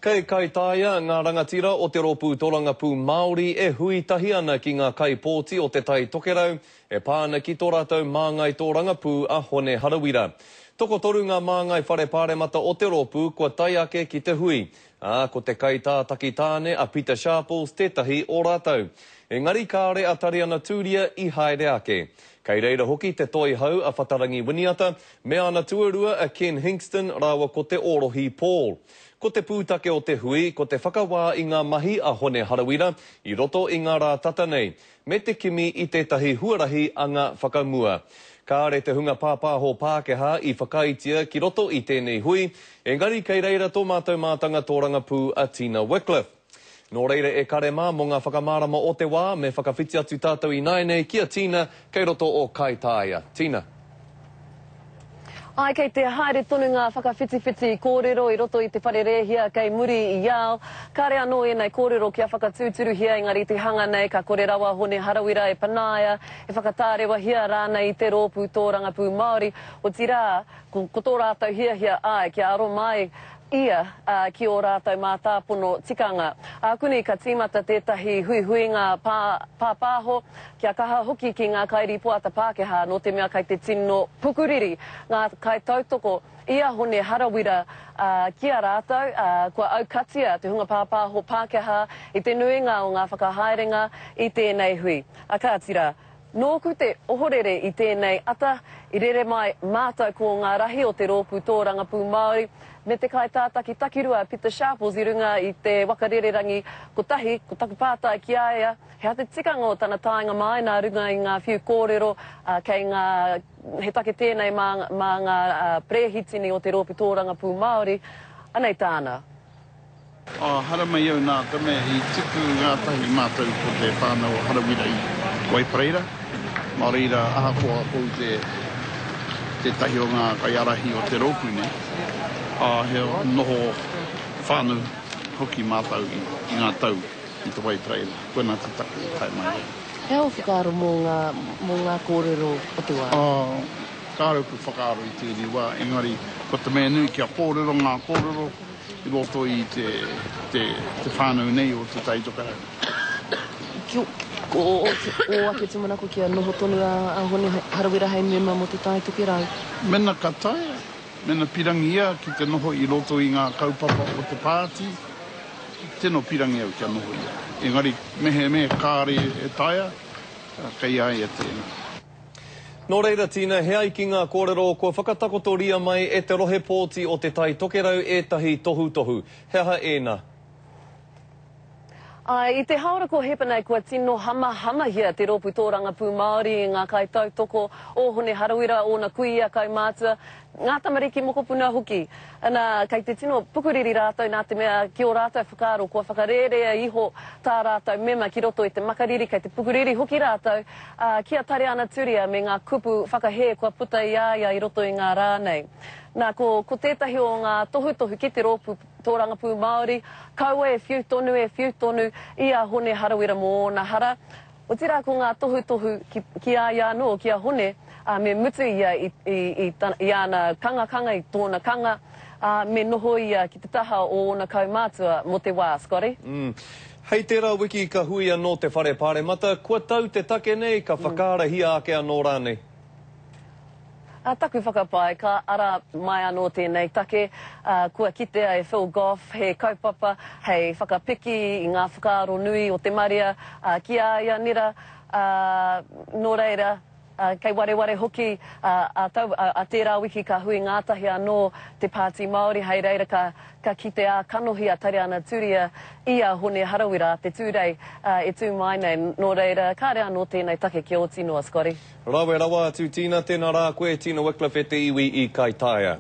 Kei Kaitaia ngā rangatira o te Rōpū Torangapū Māori e hui tahi ana ki ngā kaipōti o Te Tai Tokerau e pā ana ki tō rātou māngai tōrangapū a Hone Harawira. Tokotoru ngā māngai whare pāremata o te rōpū kua tae ake ki te hui, ā, ko te kaitātaki tāne a Pita Sharples tētahi o rātou. Engari kāore a Tariana Turia i haere ake. Kei reira hoki te toihau a Whatarangi Winiata me ana tuarua a Ken Hingston rāua ko Te Ōrohi Paul. Ko te pūtake o te hui, ko te whakawā i ngā mahi a Hone Harawira i roto i ngā rā tata nei, me te kimi i tētahi huarahi anga whakamua. Kāre te hunga pāpāho Pākehā i whakaaetia ki roto i tēnei hui, engari kei reira tō mātou mātanga tōrangapū a Tina Wickliffe. Nō reira e kare mā, mō ngā whakamārama o te wā, me whakawhiti atu tātou ināianei ki a Tina kei roto o Kaitāia. Tina. Āe, kei te haere tonu ngā whakawhitiwhiti kōrero i roto i te whare rēhia kei muri i ao. Kāre anō ēnei kōrero kia whakatūturuhia engari te hanga nei ka kore rawa Hone Harawira e panaia, e whakatārewahia rānei i te rōpū tōrangapū Māori, otirā, ko, ko tō rātou hiahia, āe, kia aro mai ia ki ō rātou mātāpono tikanga. Ākuni ka tīmata tētahi huihuinga pā, pāpāho, kia kaha hoki ki ngā kairīpoata Pākehā nō te mea kai te tino pukuriri ngā kaitautoko i a Hone Harawira ki a rātou, ā, kua aukatia te hunga pāpāho Pākehā i te nuinga o ngā whakahaerenga i tēnei hui. A kāti rā, Nōku te ohorere i tēnei ata, i rere mai mātou ko ngā rahi o te rōpū tōrangapū Māori me te kaitātaki takirua a Pita Sharples i runga i te waka rererangi kotahi, ko taku pātai ki a ia, he aha te tikanga o tana taenga mai nā runga i ngā whiu kōrero kei ngā, he take tēnei mā, mā ngā perehitini o te rōpū tōrangapū Māori, anei tāna. Ā, haramai au nā te mea i tipu ngātahi mātou ko te whānau o Harawira i Waipareira, nā reira ahakoa ko au te tētahi o ngā kaiārahi o te rōpū nei, ā, he noho whānau hoki mātou i ngā tau i te Waipareira, koinā te take i tae mai ai. He aha ō whakaaro mō ngā, mō ngā kōrero o te wā? Ā, kāore aku whakaaro i tēnei wā, engari ko te mea nui kia kōrero ngā kōrero, i roto i te, te, te whānau nei o Te Tai Tokerau. Ki, ko ō, ō ake tūmanako kia noho tonu a, a Hone Harawira hei mema mō Te Tai Tokerau. Mena ka taea, mena pirangi ia ki te noho i roto i ngā kaupapa o te pāti, tino pirangi au kia noho ia. Engari, mehemea kāre e taea, kei a ia tēnā. Nō reira, Tina, he ai ki ngā kōrero kua whakatakotoria mai e te rohe pōti o Te Tai Tokerau ētahi tohutohu. He aha ēnā? Āe, i te hāora ko Hepa nei kua tino hamahamahia te rōpū tōrangapū Māori i ngā kaitautoko o Hone Harawira, ōna kuia, kaumātua, ngā tamariki mokopuna hoki. Ana, kei te tino pukuriri rātou nā te mea ki ō rātou whakaaro kua whakarērea iho tā rātou mema ki roto i te makariri, kei te pukuriri hoki rātou, ā, ki a Tareana Turia me ngā kupu whakahē kua puta i a ia i roto i ngā rā nei. Nā, ko, ko tētahi o ngā tohutohu ki te rōpū tōrangapū Māori, kaua e whiu tonu, e whiu tonu i a Hone Harawira mō ōna hara, Otirā ko ngā tohutohu ki, ki a ia anō, ki a Hone, ā, me mutu ia i, i, i, tana, i āna kangakanga, i tōna kanga, ā, me noho ia ki te taha o ōna kaumātua mō te wā, Scotty. Mm. Hei tērā wiki ka hui anō te Whare Pāremata, kua tau te take nei, ka whakaarahia ake anō rānei? Ā, taku whakapae, ka ara mai anō tēnei take, ā, kua kitea e Phil Goff he kaupapa hei whakapiki i ngā whakaaro nui o te marea, ā, ki a ia nera, ā, nō reira, ā, kei wareware hoki, ā, ā tau, ā, ā tērā wiki ka hui ngātahi anō te Pāti Māori, hei reira ka, ka kite ā-kanohi a Tariana Turia i a Hone Harawira, a te Tūrei, ā, e tū mai nei, nō reira, kāre anō tēnei take kia oti noa, Scotty. Rawe rawa atu Tina, tena rā koe Tina Wickliffe e te iwi i Kaitaia.